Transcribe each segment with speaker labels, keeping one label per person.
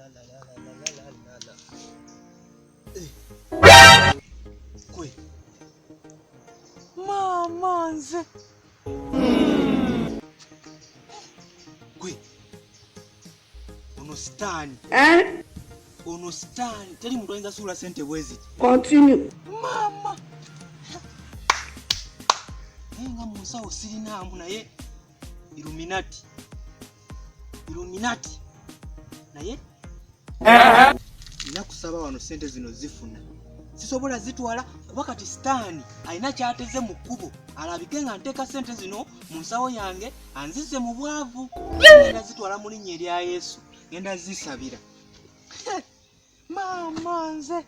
Speaker 1: la la la. Eh. Gwe. Maama nze. Gwe. Ono sitaani.
Speaker 2: Eh?
Speaker 1: Ono sitaani. Teri muntu ayinza suula sente bweziti.
Speaker 2: Continue.
Speaker 1: Maama. Naye nga mu nsawo sirinaamu naye Illuminati. Illuminati. Naye nina kusaba wano sente zino zifuna sisobola zitwala kuba kati sitaani alina kyateze mu kkubo alabike nga nteeka sente zino mu nsawo yange anzize mu bwavu. Ngenda zitwala mu linnya erya Yesu, ngenda zisabira. Maama nze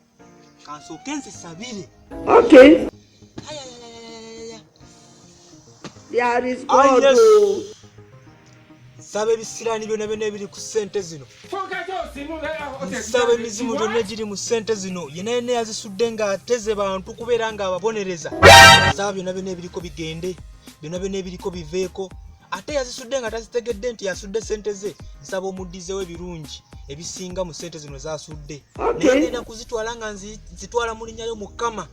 Speaker 1: kansooke nzisabire.
Speaker 2: Okay.
Speaker 1: Ayayayayaya.
Speaker 2: There is
Speaker 1: Ayi
Speaker 2: God.
Speaker 1: Yesu.
Speaker 2: Oh.
Speaker 1: Nsaba ebisiraani byonna byonna ebiri ku ssente zino, nsaba emizimu gyonna egiri mu ssente zino, yenna yenna yazisudde ng'ateze bantu kubeera ng'ababonereza, nsaba byonna byonna ebiriko bigende, byonna byonna ebiriko biveeko. Ate yazisudde nga tazitegedde nti yasudde ssente ze, nsaba omuddizewo ebirungi ebisinga mu ssente zino z'asudde. Naye ngenda kuzitwala nga nzitwala mu linnya lyo Mukama,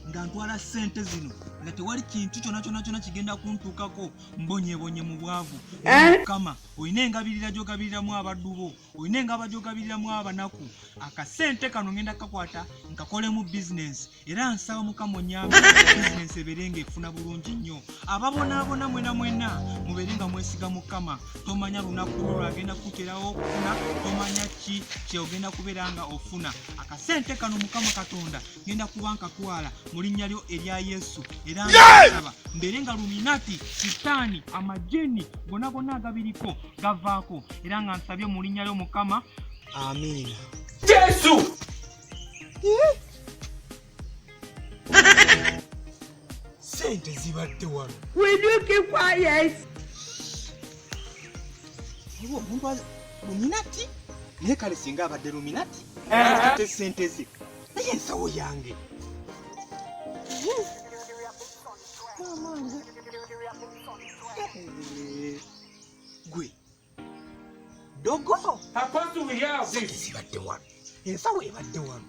Speaker 1: nga ntwala ssente zino nga tewali kintu kyonna kyonna kyonna kigenda kuntuukako, mbonyebonye mu bwavu.
Speaker 2: Eh?
Speaker 1: Mukama, olina engabirira gy'ogabiriramu abaddu bo, olina engaba gy'ogabiriramu abanaku. Akasente kano ngenda kakwata nkakolemu bizinensi, era nsaba Mukama onyambe bizinensi ebeere ng'efuna bulungi nnyo. Ababonaabona mwena mwena mubeere nga mwesiga Mukama. Tomanya lunaku lwo lwagenda kukuterawo okufuna, tomanya ki kyogenda kubeera nga ofuna. Akasente kano Mukama Katonda ngenda kuba nkatwala mu linnya lyo erya Yesu, era nsaba mbeere nga luminati, sitaani, amajini gonna gonna agabiriko gavaako, era nga nsabye mu linnya lyo Mukama, amiina.
Speaker 3: Yesu!
Speaker 1: Sente zibadde wano.
Speaker 2: Will you keep quiet?
Speaker 1: Waliwo omuntu luminati, naye kale singa abadde luminati ate sente ze, naye ensawo yange. Gwe dogo, sente zibadde wano, ensawo ebadde wano.